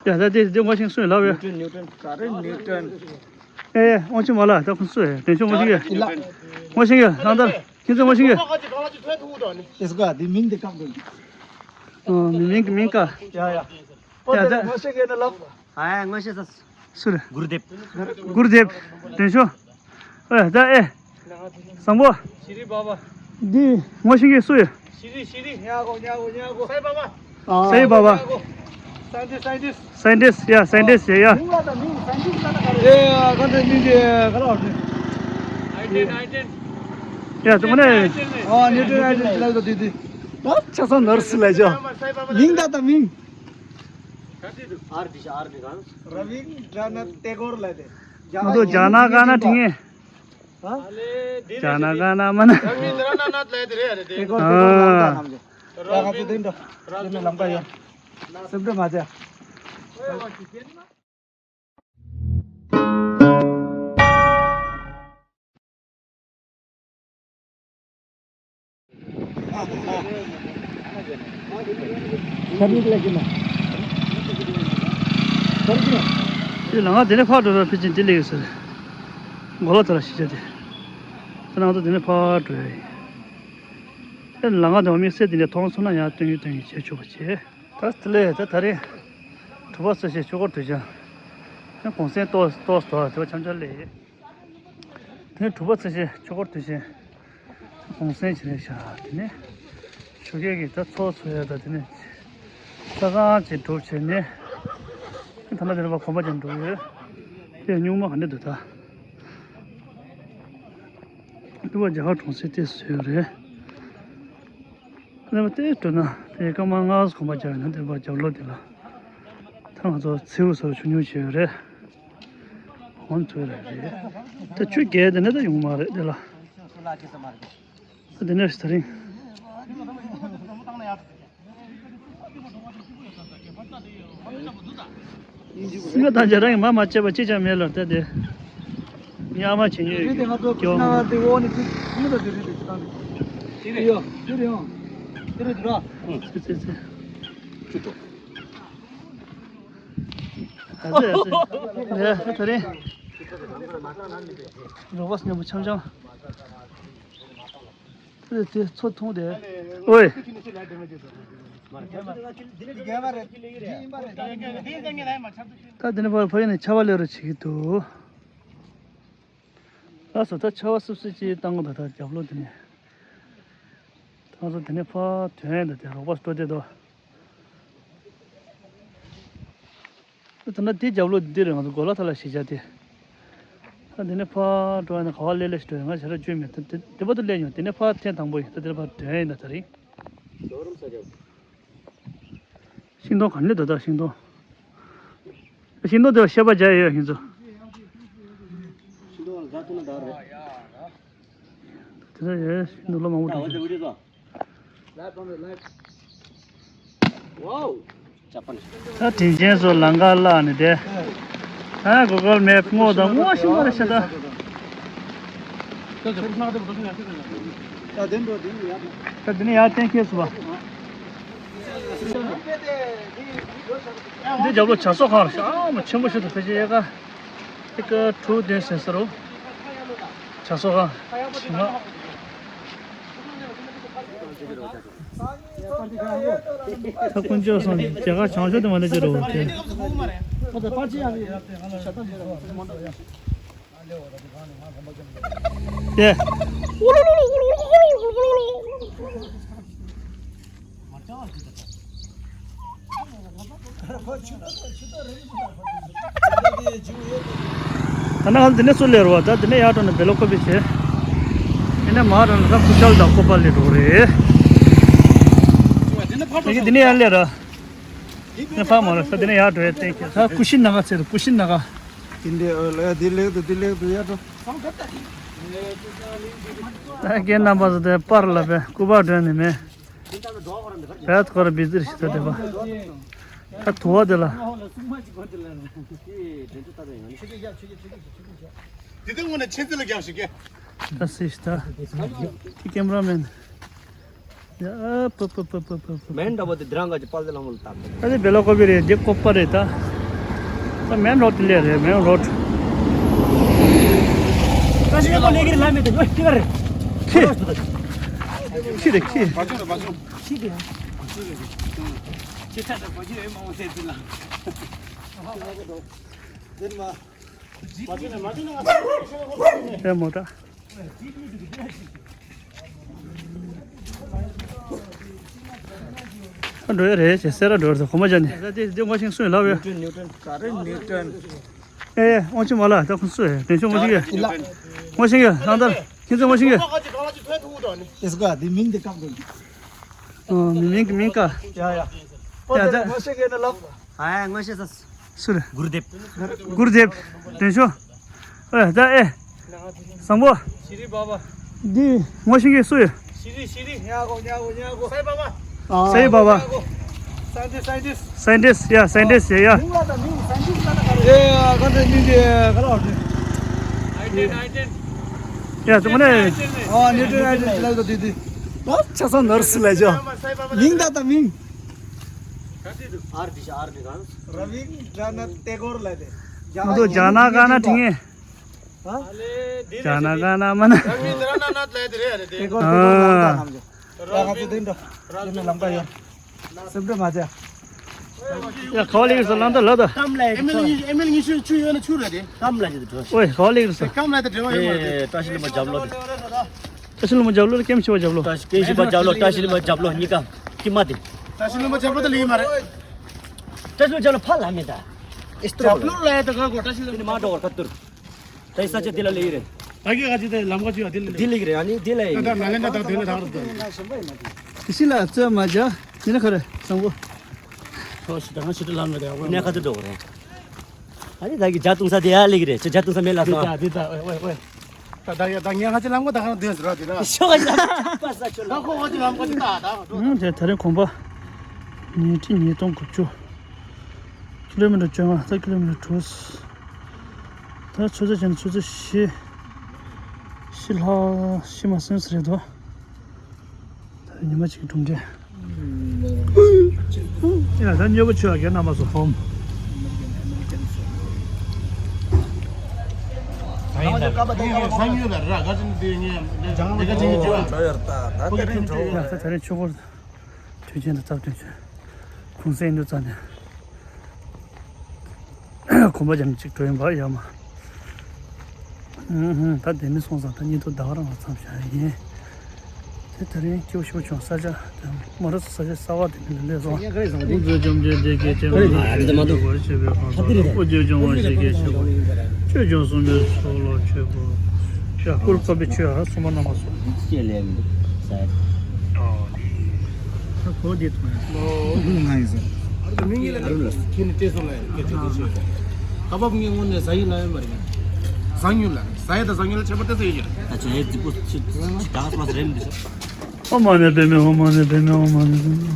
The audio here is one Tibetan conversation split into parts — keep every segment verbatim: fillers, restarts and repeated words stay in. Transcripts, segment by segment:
ཡ་ད་དེ་དེ་ངོ་ཤེས་སུ་ཡིན་ལབ་ཡ། ནིའུ་ཏོན། ག་རེ་ནིའུ་ཏོན། ཨེ་ཨེ་དབང་ཆེན་མ་ལ་ད་ཁོང་སུ་ཡིན། དེ་ཤོག་ངོ་ཤེས་ཡ། ངོ་ཤེས་ཡ་ལང་དར་ཁྱེད་ཚོ་ངོ་ཤེས་ཡ། ཨེ་སྐ་དེ་མིང་དེ་བཀག་འདུག་ཨ་མི་མིང་གི་མིང་བཀག་ཡ་ཡ། ཨོ་ཡ་ད་ད་ངོ་ཤེས་ཡ་ན་ལབ། ཨ་ངོ་ཤེས་ས། སུ་རེད། གུར་དེབ། གུར་དེབ། དེ་ཤོག་ཨེ་ད་ཨེ། བཟང་པོ། ཤི་རི་བ་བ། འདི་ངོ་ཤེས་མཁན་སུ་ཡོད། ཤི་རི་ཤི་རི། ཉ་གོ་ཉ་གོ་ཉ་གོ། སའི་བ་བ། སའི་བ་བ། སའེན་ཊིསི་སའེན་ཊིསི། སའེན་ཊིསི་ཡ་སའེན་ཊིསི་ཡ་ཡ། མིང་ལ་ད་མིང་སའེན་ཊིསི་ལ་ད་ག་རེ། ཨེ་ཡ་ག་འདྲ་མིང་དེ་ག་རེ་བ་རེད། ཨའི་ཊེན་ཨའི་ཊེན། ཡ་དེ་མ་ནས། ཨ་ནིའུ་ཏོན་ཨའི་ཊེན་ལ་ད་དེ་དེ། ད་ཆ་ཚང་ནར་སི་ལ་ཅོ། མིང་ད་ད་མིང་། ཨར་ཌི་ཤ་ཨར་ཌི་གང་། ར་བིན་དྲ་ནཱཐ་ཏེ་གོར་ལ་དེ། ང་ཚོ་རྒྱ་ནག་ག་ན་དྲི་ངེས། ཨ་ལེ། དེ་རྒྱ་ནག་ག་ན་མ་ན། ར་བིན་དྲ་ནཱཐ་ལ་དེ་རེད་རེད་དེ། ཏེ་གོར་ཏེ་གོར་ལ་ད་ནམ་ཅེ། ཡ་ང་ཚོ་དེ་འདྲ་དེ་ནས་ལམ་ཀ་ཡོད། སེམས་ཁྲལ་མ་བྱེད། དེ་ལ་ང་དེ་ནས་ཕར་འགྲོ་བའི་ཕི་ཅིན་དེ་ལས་ཡོད་ཟེར། མགོ་ལོག་དེ་ལ་གཞིས་ཆགས་དེ། དེ་ནང་དུ་དེ་ནས་ཕར་འགྲོ་ཡ་ཡིན། དེ་ལ་ང་དང་དམིགས་བསལ་དེ་འདྲ་མཐོང་སོང་ན་ཡང་སྟོན་གྱི་སྟོན་གྱི་བྱེད་ཆོག་པ་བྱེད། ད་དེ་ལས་ད་ད་རེས་དྲུག་པ་ཚེས་བཞི་ཆོས་འཁོར་དུས་ཆེན། གུང་སེང་ཏོག་ཏོག་ཏོག་དེ་བ་འཆམ་འཆམ་སླེབས་ཡོད། དེ་ནས་དྲུག་པ་ཚེས་བཞི་ཆོས་འཁོར་དུས་ཆེན། གུང་སེང་བྱེད་རེད་ཤག་དེ་ནས་ཆོས་རྒྱལ་གྱི་ད་ཚོགས་འཚོགས་ཡ་ད་དེ་ནས་ཆ་ཚང་ཅིག་སྒྲུབ་བྱས་ནས། ད་ལྟ་དེ་ནས་བ་གོམ་པ་ཅན་འགྲོ་གི་ཡོད། དེ་སྨྱུག་མ་ག་འདྲ་འདུག་ད། འདི་བ་རྒྱ་གར་གྲོང་གསེབ་དེ་བཟོས་ཡོད་རེད། ཨ་ནི་དེ་སྤྲོ་ན་དེ་སྐར་མ་ལྔ་གོམ་པ་རྒྱག་ན་དེ་བ་རྒྱབ་ལོགས་དེ་ལ་ད་ང་ཚོ་མཚེའུ་སོར་ཆུང་ཆུང་བྱས་ཡོད་རེད། འོན་ཐུག་རེད་རེད། ད་ཆུ་རྒྱས་དེ་ནས་ད་ཡོང་མ་རེད་དེ་ལ། ད་དེ་ནས་ད་རིང་། སེམས་ཁ་དང་བྱ་རང་གི་མ་མ་བྱས་པ་གཅིག་ཀྱང་མེད་ལ་ལྟ་སྟེ། ངའི་ཨ་མ་བྱེད་ཉོས་ཡོད་ཀྱང་། ཚེ་ཚེ་ཚེ། ཨ་ཙི་ཨ་ཙི། ལས་ད་རིང་། རོགས་པ་མཉམ་པོ་འཆམ་འཆམ། དེ་དེ་ཚོ་མཐོང་དེ། ཨོའི། ད་དེ་ནས་ཕར་ཕ་ཡུལ་ནས་ཆར་པ་སླེབས་རོགས་བྱེད་ཀྱི་འདུག་ལགས་སོ། ད་ཆར་པ་སིབ་སིབ་ཅིག་བཏང་གི་འདུག་ད་རྒྱབ་ལོགས་དེ་ནས། ད་ང་ཚོ་དེ་ནས་ཕར་ཐོན་ཡ་འདུག་དེ་རོགས་པ་སྤྲོ་བསྡད་འདུག་ད་ལྟ་དེ་རྒྱབ་ལོགས་འདི་རེད། ང་ཚོ་གོ་ལ་ཐ་ལ་གཞིས་ཆགས་དེ། ད་འདི་ནས་ཕར་འགྲོ་ཡ་ན་ག་བ་སླེབས་སླེབས་ཤིག་འགྲོ་ཡ། ང་ཞེ་དྲག་བརྗོད་མེད། ད་དེ་དེ་བར་དུ་སླེབས་མྱོང་། དེ་ནས་ཕར་ཐེངས་དང་པོ་ཡིན། ད་དེ་ནས་ཕར་ཐོན་ཡིན། ད་ད་རིང་། ཤིང་སྡོང་ག་ནས་ད་ད་ཤིང་སྡོང་། ཤིང་སྡོང་དེ་བ་ཤེས་པ་བྱ་ཡོད་ཡིན་ཚོ། ཤིང་སྡོང་ལ་ད་ཐུག་ན་ད་རེད། དེ་ལ་ཡོད་ཤིང་སྡོང་ལོ་མང་པོ་འགྲོ་ཤིང་། ད་དྲིན་ཅན་ཚོ་ལང་ཀ་བརླག་ནས་བསྡད། ཨ་གོ་གལ་མེད་སྔོ་དང་སྔོ་ཤིང་མ་རེད་ཤ་ད། ད་དེ་ནས་ཡར་གཏན་འཁེལ་སོང་བ། འདི་རྒྱབ་ལོགས་བྱ་གསོ་ཁང་རེད་ཤག་ཨ་མ་ཆེན་པོ་ཞིག་ཏུ་ཕལ་ཆེར་ཨེ་ཀར་ཨེ་ཀར་དྲུག་བདུན་ཟིན་ས་རུ། བྱ་གསོ་ཁང་། ད་དཀོན་མཆོག་གསུམ་རྒྱ་གར་བྱང་ཕྱོགས་དུ་མ་ནས་ཅི་རུ་དེ། དེ། ད་ནང་འདི་ནས་ཚུར་སླེབས་རོགས། ད་འདི་ནས་ཡར་འགྲོ་ན་བེ་ལོ་ཀོ་པི་བྱེད། འདི་ནས་མར་འགྲོ་ན་ད་ཀུ་ཤལ་དང་ཀོ་པ་ལི་འགྲོ་རེད། ད་གིན་འདི་ནས་ཡར་སླེབས་ར། འདི་ནས་ཕར་མ་ར་ས་འདི་ནས་ཡར་འགྲོ་ཡ་གཏན་འཁེལ། ད་ཀུ་ཤི་ན་ག་ཚེ་རུ་ཀུ་ཤི་ན་ག། འདི་འདི་ཨོ་ལ་འདི་ལེགས་འདུག་འདི་ལེགས་འདུག་ཡར་འགྲོ། ད་རྒན་རྣམ་པ་ཚོ་དེ་པར་ལ་བས་སྐུ་པར་སྒྲོན་ནི་མེད། བས་ཁོ་ར་བི་ཟིར་ཞིག་ད་དེ་པ། ད་དུ་བ་དེ་ལ། དེ་དེ་ངོ་ན་ཆེ་ཚེ་ལ་རྒྱབ་ཞིག་གེ། ད་སི་ཞིག་ད། དེ་ཀེམ་ར་མེན། ཡ། ཨ། པ་པ། མེན་འདྲ་པོ་དེ་དེ་རང་ག་ཅིག་པར་དེ་ལ་མོ་ལ་བཏབ་འདུག་ཨ་ནི་བེ་ལ་ཀོ་པི་རེད། འདི་ཀོ་པ་རེད་ད། ད་མེན་རོ་ཌི་དེ་ལས་རེད། མེན་རོ་ཌི། ཁྱི། ཁྱི་རེད་ཁྱི། ཨེ་མོ་ད། ཨ། འགྲོ་ཡ་རེད་ཅེས་སེ་ར་འགྲོ་ཡ་རེད། གོམ་པ་རྒྱག་ནས་ད་དེ་དེ་ངོ་ཤེས་སུ་ཡིན་ལབ་ཡོད། ནིའུ་ཊོན། ནིའུ་ཊོན། ག་རེ་ནིའུ་ཊོན། ཨེ་ཨེ། དབང་ཆེན་མ་ལ་ད་ཁོང་སུ་ཡོད། དེ་ཤོག་ངོ་ཤེས་ཡོད། ངོ་ཤེས་ཡོད། ལང་དར་ཁྱེད་ཚོ་ངོ་ཤེས་ཡོད། ཨེ་སྐོ་དེ་མིང་དེ་སྐབས་དེ། ཨ། མི་མིང་གི་མིང་ཀ། ཡ་ཡ། ཨོ་ཡ་དེ་ད། ངོ་ཤེས་ཡོད་ན་ལབ། ཨ། ངོ་ཤེས་ས། སུ་རེད། གུར་དེབ། གུར་དེབ། དྲན་ཤོག་ཨེ་ད་ཨེ། བཟང་པོ། ཤི་རི་བ་བ། འདི་ངོ་ཤེས་མཁན་སུ་ཡོད། ཤི་རི། ཤི་རི། ཉ་གོ། ཉ་གོ། ཉ་གོ། སའི་བ་བ། སའི་བ་བ། ཉ་གོ། སའེན་ཊིསི། སའེན་ཊིསི། སའེན་ཊིསི། ཡ། སའེན་ཊིསི། ཡ་ཡ། མིང་ལ་ད་མིང་སའེན་ཊིསི་ལ་ད་ག་རེ། ཨེ། ག་འདྲ་མིང་དེ་ག་ལ་བ་རེད། ཡ་དེ་མ་ནས། ཨ། ནིའུ་ཊོན་ཨའི་ཊེན་ལ་ད་དེ་དེ། ད་ཆ་ཚང་ནར་སི་ལ་ཇོ། མིང་ད་ད་མིང་། ཨར་ཌི་ཤ། ཨར་ཌི་གང་། ར་བིནྡྲ་ནཱཐ་ཏེ་གོར་ལ་དེ། ང་ཚོ་ཇ་ན་ག་ན་ཁྲིད་ངེས། ཧ། ཇ་ན་ག་ན་མ་ན། ར་བིནྡྲ་ནཱཐ་ལ་དེ་རེད། ཏེ་གོར། ཏེ་གོར་ལ་ད་ནམ་ཇོ། ཡ་ང་ཚོ་དེ་འདྲ། དེ་ནས་ལམ་ཁ་ཡོད། སེམས་ཁྲལ་མ་བྱེད། ཡ་ག་བ་ལེགས་སོ་ལང་ད་ལ་ད། ཨེ་མེལ་ཨེ་མེལ་ཉི་ཤུ་ཆུ་ཡོད་ན་ཆུ་རེད་དེ། ཨོའི་ག་བ་ལེགས་སོ། སྐམ་ལ་དེ་འགྲོ་ཡོད་མ་རེད། བཀྲ་ཤིས་ལྷུན་པོ་རྒྱབ་ལོགས་དེ། བཀྲ་ཤིས་ལྷུན་པོ་རྒྱབ་ལོགས་ལ་ཀེམ་ཤི་བ་རྒྱབ་ལོགས། བཀྲ་ཤིས་ལྷུན་པོ་རྒྱབ་ལོགས། བཀྲ་ཤིས་ལྷུན་པོ་རྒྱབ་ལོགས་གཉིས་ཀ་ཀི་མ་དེ། བཀྲ་ཤིས་ལྷུན་པོ་རྒྱབ་ལོགས་ད་ལེགས་མ་རེད། བཀྲ་ཤིས་ལྷུན་པོ་རྒྱབ་ལོགས་ཕ་ལ་མེད་ད། ཨེ་སྟོ་རྒྱབ་ལོགས་ལ་ཡ་ད་ག་གོ་བཀྲ་ཤིས་ལྷུན་པོ་མ་འགྲོ་བར་ཁ་ཐུར། ད་ས་ཆ་དེ་ལ་ལེགས་རེད། ད་གི་ག་ཅི་དེ་ལམ་ག་ཅི་ཡ་དེ་ལ་དེ་ལེགས་རེད། ཨ་ནི་དེ་ལ་ཡིན། ད་ན་ལེན་ད་ད་དེ་ལ་ད་རུ་དེ། དེ་ཤི་ལ་རྩོད་མ་བྱ། དེ་ནི་ཁ་རེད་བཟང་པོ། ཐོ་ཤི་ད་ང་ཤི་ད་ལམ་མེད་དེ་ཡ་གོ་ནས་ཁ་ཐུར་འགྲོ་རེད། ཨ་ནི་ད་གི་ཇ་བཏུང་ས་དེ་ཡ་ལེགས་རེད། ཅོ་ཇ་བཏུང་ས་མེད་ལ་སོང་། དེ་ད་དེ་ད་ཨོའི་ཨོའི། ད་ད་ཡ་ད་ངས་ང་ཅི་ལམ་གོ་ད་ག་ན་དོན་ཟེར་བ་དེ་ད། ཤོག་ཨ་ཅག་པ་ས་ཆོ་ལ། ད་ཁོ་ང་ཅི་ལམ་གོ་ཅི་ད་ད། ཨང་། དེ་ད་རེས་གོམ་པ་ཉིས་ཁྲི་ཉིས་སྟོང་དགུ་བཅུ། ཀི་ལོ་མི་ཊར་བཅོ་ལྔ། ད་ཀི་ལོ་མི་ཊར་དྲུག་ད་ཆུ་ཚོད་བྱས་ན་ཆུ་ཚོད་བཞི། བཞི་ལྷག་བཞི་མ་ཟིན་ས་རེད་དོ། ད་ཉི་མ་གཅིག་གི་གྲུབ་འབྲས། ཡ་ད་སྨྱོ་པོ་ཆོས་རྒན་རྣམ་པ་ཚོ་ཧོམ། ད་ད་ད་རིང་ཆོས་སྐོར་དུས་ཆེན་དུ་སྟབས་བསྟུན་བྱས། གུང་སེང་དུ་རྩ་ནས་གོམ་པ་རྒྱབ་ནས་གཅིག་འགྲོ་ཡིན་པ་ཡ་མ། ཨུ་ཧུ། ད་དེ་མི་སོང་ཙང་ད་གཉིད་ཐུག་ཟླ་བ་རང་ལ་མཚམས་བཞག་ཡིན། དེ་ད་རིང་སྐྱིད་པོ་ཞེ་པོ་བྱུང་། ས་ཆ་དེ་མོ་ར་ས་ཆ་གསར་པ་དེ་མི་ལ་སླེབས་སོང་། དབུ་མཛད་བཅོམ་ལྡན་འདས་ཀྱིས་ཐེག་པ་ཆེན་པོ་མཆོག་ལ་ཕྱག་འཚལ་ལོ། དབུ་འབྱེད་སྐྱོང་བ་ཞིག་གིས་ཆེ་བ། ཆོས་སྐྱོང་སྲུང་མའི་ཚོགས་ལ་མཆོད་པ། ཡ་སྐུ་རུ་བསྐོར་པའི་ཆོས་ཨ་སྲུང་མ་རྣམ་པ་སོགས། ད་གོ་དེ་ཐོན་ཡ། ང་ཡིན་ཟེར། ཨ་རུ་ལ་ཁྱེད་ནི་བལྟས་སོང་ལ་ཡ་སྐད་ཆ་དེ་བཤད། ཀ་བབ་ངས་དངོས་གནས་ཟ་ཡི་ལ་ཡོད་མ་རེད། ཟ་ཡུལ་ལ་ཟ་ཡ་དང་ཟ་ཡུལ་ལ་ཁྱད་པར་བལྟས་ས་ཡོད་ཀྱི་རེད། ད་ཆ་ཡ་རྫིག་པོ་ཆི་ཆི་ད་ག་སོ་མ་ཟ་རེད་འདི་ཤོག་ཨོཾ་མ་ཎི་པདྨེ། ཨོཾ་མ་ཎི་པདྨེ། ཨོཾ་མ་ཎི་པདྨེ།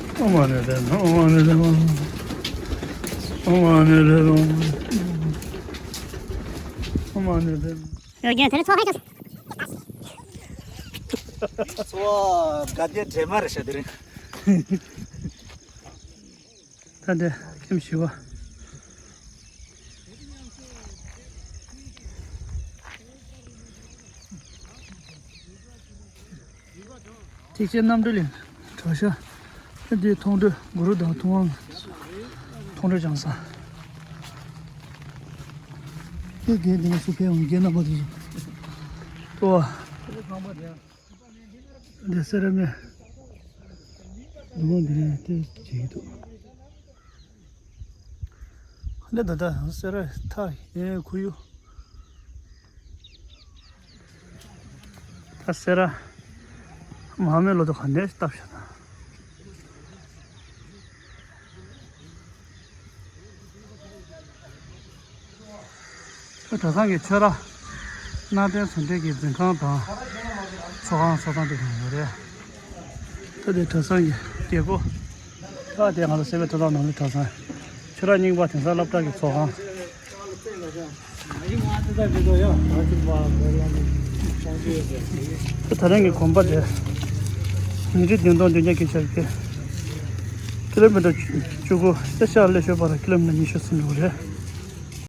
ཨོཾ་མ་ཎི་པདྨེ། ཨོཾ་མ་ཎི་པདྨེ། ཨོཾ་མ་ཎི་པདྨེ། ཨོཾ་མ་ཎི་པདྨེ། ཡོད་རྒན་དེ་ནི་ཚོ་ཧ་ཅང་། ཚོ་དགའ་ལྡན་འདྲེས་མ་རེད་ཤག་དེ་རིང་། ད་འདི་ཁྱིམ་བཞི་པ། ཐེག་ཆེན་རྣམ་འཕྲུལ་ལས་གྲྭ་ཤག་ཨ་འདི་མཐོང་གྲོལ་གུ་རུ་དང་ཐུབ་དབང་མཐོང་གྲོལ་བྱང་ས། ཨེ་རྒན་འདི་ང་སུ་ཕེབས་འོང་རྒན་རྣམ་པ་དེ་ཚོ། ལྟོ་བ། འདི་སེ་ར་སྨད། འདི་མོ་འདི་ནས་དེ་བྱེད་ཀྱི་འདུག་འདི་ད་ལྟ་སེ་ར་ཐག་ཡེ་ཁུ་ཡུ། ད་སེ་ར་མ་ཧ་མེ་ལོ་དུ་ག་ནས་བཏབ་བཞག་ན། ད་གྲྭ་ཚང་གི་ཆོས་ར་སྣ་བདུན་ཟུང་འབྲེལ་གྱི་འཛིན་ཁང་དང་ཚོགས་ཁང་ཚོགས་ཁང་དེ་གང་ཡོད་རེད། ད་དེ་གྲྭ་ཚང་གི་རྒྱལ་སྒོ། ད་དེ་ང་ཚོ་སེ་བའི་ཐོ་ཐོག་ནང་ལ་གྲྭ་ཚང་། ཆོས་ར་རྙིང་པ་དེང་སང་སློབ་གྲྭ་གི་ཚོགས་ཁང་། ད་རིང་གི་གོམ་པ་དེ། ཉིས་ཁྲི་བདུན་སྟོང་བདུན་བརྒྱ་གྱ་བརྒྱད། ཀི་ལོ་མི་ཊར་བཅུ་དགུ་ཤར་ལ་ཤོད་པ་ལ་ཀི་ལོ་མི་ཊར་ཉི་ཤུ་ཟིན་འགྲོ་གི་རེད།